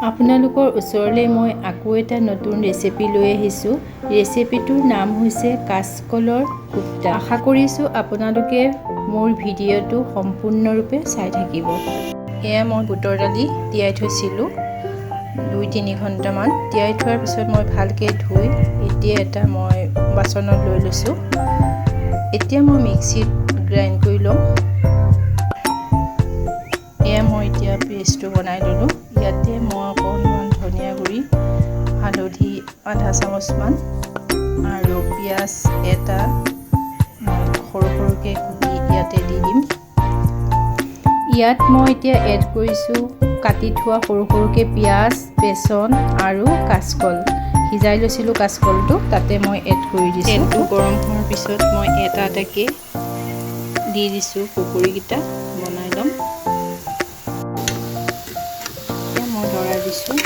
আপোনালোকৰ ওচৰলৈ মই আকৌ এটা নতুন ৰেচিপি লৈ আহিছোঁ। ৰেচিপিটোৰ নাম হৈছে কাচকলৰ কোপ্তা। আশা কৰিছোঁ আপোনালোকে মোৰ ভিডিঅ'টো সম্পূৰ্ণৰূপে চাই থাকিব। এয়া মই বুটৰ দালি তিয়াই থৈছিলোঁ 2-3 ঘণ্টামান। তিয়াই থোৱাৰ পিছত মই ভালকৈ ধুই এতিয়া এটা মই বাচনত লৈ লৈছোঁ। এতিয়া মই মিক্সিত গ্ৰাইণ্ড কৰি ল'ম। এয়া মই এতিয়া পেষ্টটো বনাই ল'লোঁ। ইয়াতে মই অকণমান ধনিয়া গুড়ি, হালধি আধা চামুচমান আৰু পিঁয়াজ এটা মই সৰু সৰুকৈ কুটি ইয়াতে দি দিম। ইয়াত মই এতিয়া এড কৰিছোঁ কাটি থোৱা সৰু সৰুকৈ পিঁয়াজ, বেচন আৰু কাচকল। সিজাই লৈছিলোঁ কাচকলটো, তাতে মই এড কৰি দিছোঁ। তেলটো গৰম হোৱাৰ পিছত মই এটা এটাকৈ দি দিছোঁ। পকৰীকেইটা বনাই ল'ম। এতিয়া মই লৰাই দিছোঁ।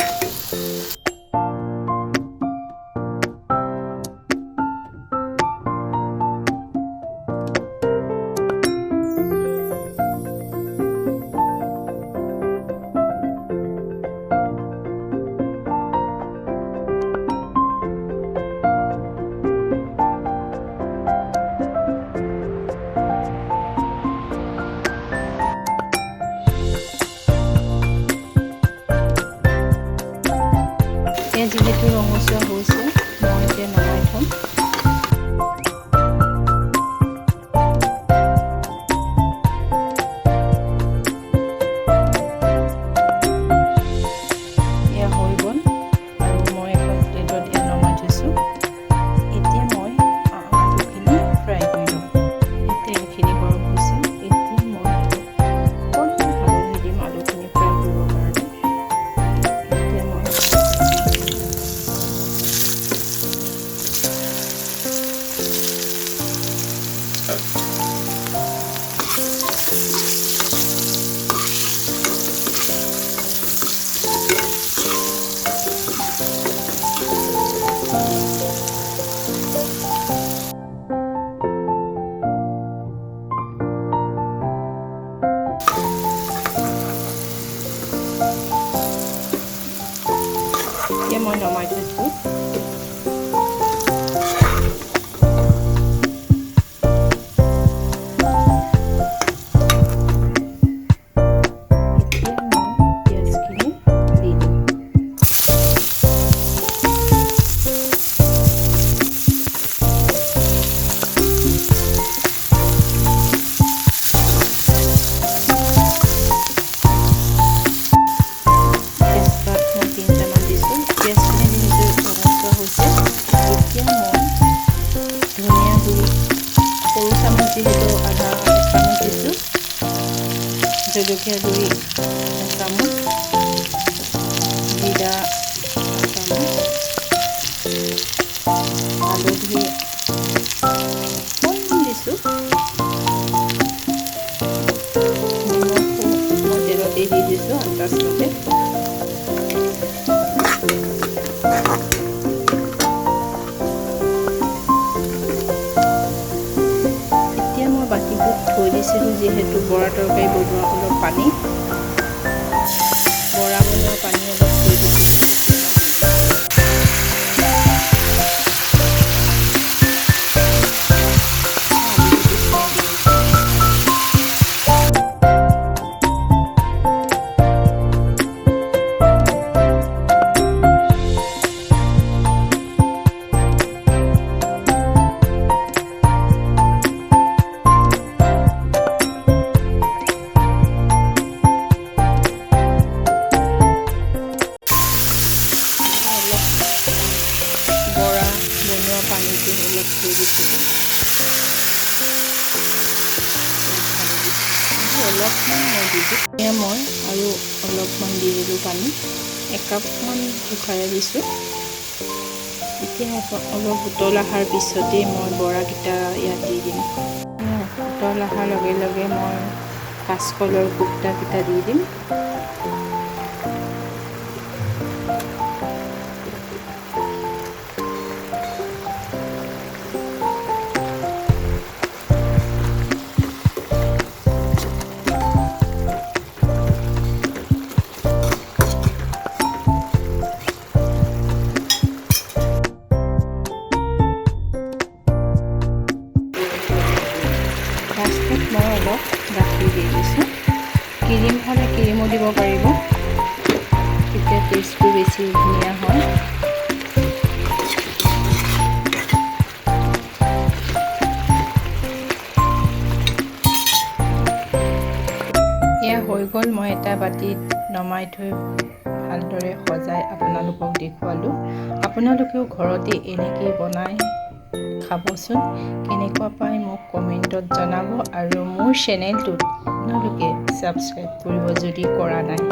যিহেতু ৰঙচুৱা হৈছে, মই এতিয়া নমাই থ'ম। এয়া হৈ গ'ল আৰু মই এখন প্লেটত এয়া নমাই থৈছোঁ। এতিয়া মই আলুখিনি ফ্ৰাই কৰি ল'ম। তেলখিনি গৰম হৈছে। এতিয়া মই অকণমান হালধি দিম আলুখিনি ফ্ৰাই কৰিবৰ কাৰণে। এতিয়া মই নমাই থৈছোঁ। এতিয়া মই পিঁয়াজখিনি দি দিম। তেজপাত মই 3টামান দিছোঁ। পিঁয়াজখিনি যিহেতু ৰঙচুৱা হৈছে, এতিয়া মই ধনিয়া গুড়ি সৰু চামুচ যিহেতু আধা এচামুচ দিছোঁ, জলকীয়া গুড়ি এচামুচ, জিৰা এচামুচ, হালধি অকণমান দিছোঁ, নিমখো মই তেলতেই দি দিছোঁ আন্দাজমতে। এতিয়া মই বাতিটোত থৈ দিছিলোঁ যিহেতু বৰা তৰকাৰী বনোৱা অলপ পানী, বৰা বনোৱা পানী অলপ থৈ দিছিলোঁ। বৰা বনোৱা পানীটো অলপ থৈ দিছিলোঁ, অলপমান মই দিলোঁ। এয়া মই আৰু অলপমান দি দিলোঁ পানী, একাপমান জোখাৰে দিছোঁ। এতিয়া অলপ উতল অহাৰ পিছতেই মই বৰাকেইটা ইয়াত দি দিম। উতল অহাৰ লগে লগে মই কাচকলৰ কোপ্তাকেইটা দি দিম। অলপ গাখীৰ দি দিছোঁ। ক্ৰীম হ'লে ক্ৰীমো দিব পাৰিব, তেতিয়া টেষ্টটো বেছি ধুনীয়া হয়। এয়া হৈ গ'ল। মই এটা বাতিত নমাই থৈ ভালদৰে সজাই আপোনালোকক দেখুৱালোঁ। আপোনালোকেও ঘৰতে এনেকৈ বনাই খাবচোন, কেনেকুৱা পায় মোক কমেণ্টত জনাব আৰু মোৰ চেনেলটোত আপোনালোকে ছাবস্ক্ৰাইব কৰিব যদি কৰা নাই।